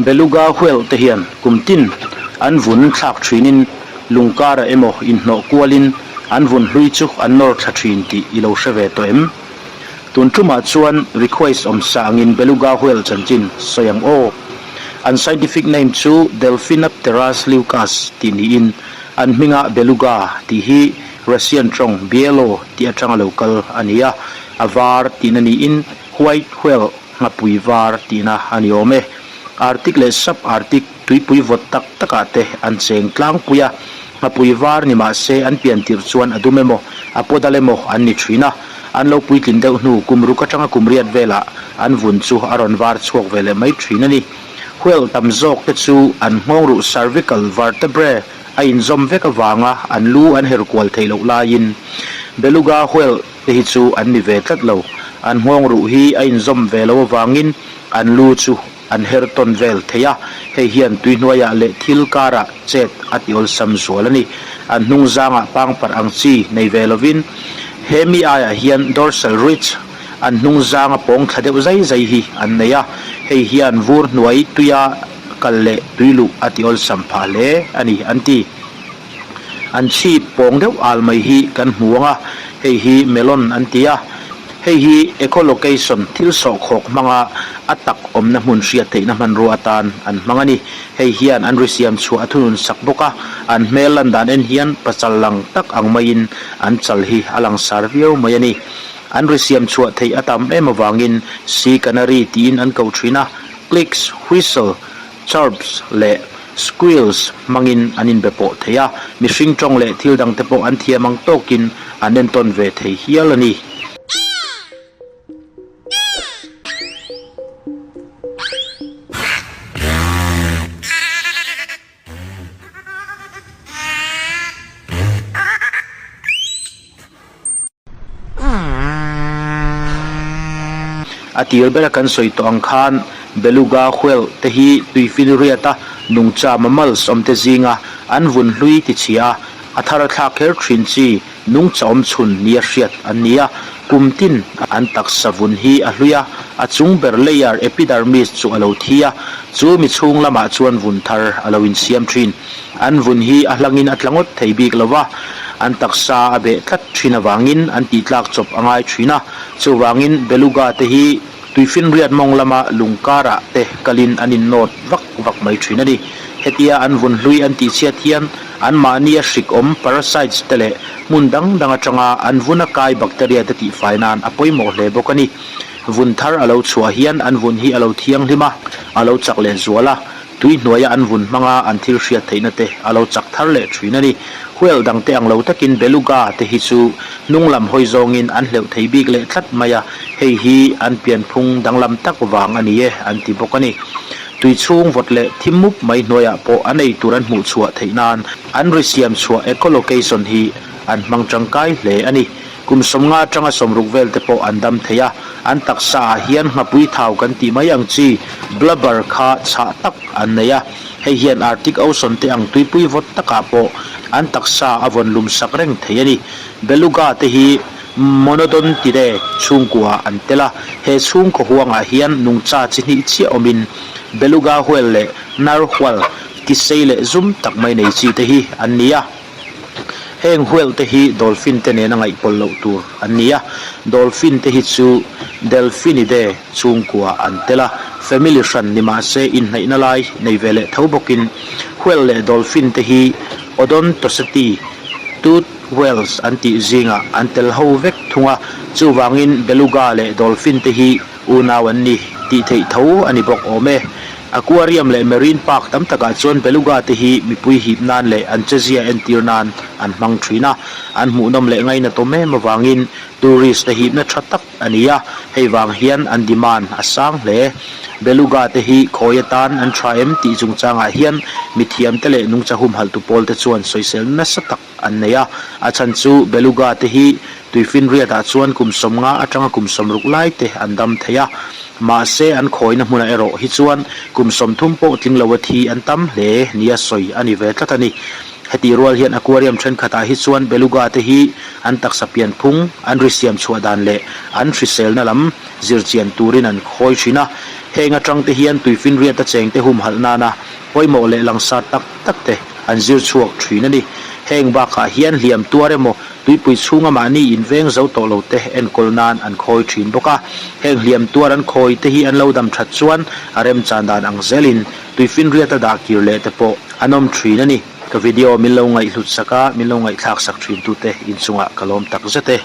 Beluga whale te hian kum tin an vun thlak thinin lung karah emaw inhnawh kualin an vun hlui chu an nawr thla thin tih i lo hre ve tawh em? Tun tumah chuan request awm sa angin Beluga whale chanchin sawi ang aw. An scientific name chu Delphinapterus leucas tih niin an hminga Beluga tih hi Russian tawng Bielo tih atanga lo kal a ni a, a var tihna niin white whale Nghapui var tihna a ni awm e. Arctic leh sub-arctic tuipui vawt tak takah te an cheng tlangpui a. Nghapui var ni mah se an pian tirh chuan a dum emaw, a pawdal emaw an ni thin a. An lo puitlin deuh hnu kum ruk atanga kum riat velah an vun chu a rawn var chhuak ve leh mai thin a ni. Whale tam zawk te chu an nghawng ruh cervical vertebrae a inzawm vek avanga an lu an her kual theih loh laiin Beluga whale te hi chu an ni ve tlat lo. An nghawng ruh hi a inzawm ve lo avangin an lu chu an her tawn vel thei a, hei hian tui hnuaiah leh thil karah chet a ti awlsam zual a ni. An hnung zangah pangparh ang chi nei ve lovin he mi aiah hian dorsal ridge, an hnung zanga pawng thla deuh zai zai hi an nei a, hei hian vur hnuai tuia kal leh tui luh a ti awlsam phah hle a ni an ti. An chhip pawng deuh al mai hi kan hmu ang a, hei hi melon an ti a. Hei hi echolocation, thil sawhkhawk hmanga a tak awmna hmun hriat theihna hmanrua atan an hmang a ni. Hei hian an ri siam chhuah a thunun sak bawk a, an hmel lan dan en hian pachal lang tak ang maiin an chal hi a langsar viau mai a ni. An ri siam chhuah theih a tam em avangin sea canary tiin an ko thin a, clicks, whistle, Chirps leh squeals hmangin an inbe pawh thei a, mihring tawng leh thil dangte pawh an thiam ang tawkin an entawn ve thei hial a ni. A tir bera kan sawi tawh ang khan Beluga whale te hi tuifinriata nungcha mammals awmte zinga an vun hlui ti chhia a, a thar a thlak kher thin chi nungcha awm chhun nia hriat an ni a. Kum tin an taksa vun hi a hlui a, a chung ber layer epidermis chu a lo thi a, chu mi chhung lamah chuan vun thar a lo insiam thin. An vun hi a hlangin a tla ngawt thei bik lo va, an taksa a beh tlat thin avangin an tihtlak chawp a ngai thin a. Chuvangin Beluga te hi tuifinriat mawng lama lung karah te kalin an innawt vak vak mai thin a ni. Hetia an vun hlui an tihchhiat hian anmahnia hrik awm parasites te leh hmun dang dang atanga an vuna kai bacteria te tihfai nan a pawimawh hle bawk a ni. Vun thar a lo chhuah hian an vun hi a lo thianghlim a, a lo chak lehzual a. Tui hnuaia an vun hmanga an thil hriat theihna te a lo chak thar leh thin a ni. Whale dangte ang lo takin Beluga te hi chu hnung lam hawi zawngin an hleuh thei bik leh tlat mai a, hei hi an pianphung danglam tak vang a ni e an ti bawk a ni. Tui chhung vawt leh thim mup mai hnuaiah pawh an ei tur an hmuh chhuah theih nan an ri siam chhuah echolocation hi an hmang tangkai hle a ni. Kum sawmnga atanga sawmruk vel te pawh an dam thei a, an taksa ah hian nghapui thau kan tih mai ang chi blubber kha chhah tak an nei a, hei hian Arctic Ocean te ang tuipui vawt takah pawh an taksa a vawn lum sak reng thei a ni. Beluga te hi Monodontidae chhungkua an tel a, he chhungkaw huangah hian nungcha chi hnih chiah awmin Beluga whale leh Narwhal ki sei leh zum tak mai nei chi te hi an ni a. Heng whale te hi dolphin te nena ngaihpawlh loh tur an ni a, dolphin te hi chu Delphinidae chhungkua an tel a, family hran ni mah se inhnaihna lai nei ve leh tho bawkin whale leh dolphin te hi Odontoceti, toothed whales an tih zingah an tel ho vek thung a, chuvangin beluga leh dolphin te hi Unau an ni tih theih tho a ni bawk awm e. Aquarium leh Marine Park tam takah chuan Beluga te hi mipui hip nan leh an chezia entir nan an hmang thin a, an hmuhnawm leh ngainatawm em avangin tourist te hipna tha tak a ni a, hei vang hian an demand a sang hle. Beluga te hi khawi atan an tha em tih chungchangah hian mithiam te leh nungcha humhalh tu pawl te chuan sawisel nasa tak an nei a, a chhan chu Beluga te hi tuifinriatah chuan kum 50 atanga kum 60 lai te an dam thei a, mahse an khawina hmunah erawh hi chuan kum 30 pawh tling lo a thi an tam hle nia sawi a ni ve tlat a ni. Hetih rual hian aquarium thenkhatah hi chuan Beluga te hi an taksa pianphung, an ri siam chhuah dan leh an hriselna lam zirchian turin an khawi thin a. Heng atang te hian tuifinriata chengte humhalh nana pawimawh leh langsar tak tak te an zir chhuak thin a ni. Heng bakah hian hliam tuar emaw tuipui chhunga mahni inveng zo tawh lo te enkawl nan an khawi thin bawk a. Heng hliam tuar an khawi te hi an lo dam that chuan a remchan dan ang zelin tuifinriata dah kir leh te pawh an awm thin a ni. Ka video min lo ngaihhlut sak a, min lo ngaihthlak sak thin tute inchungah ka lawm tak zet e.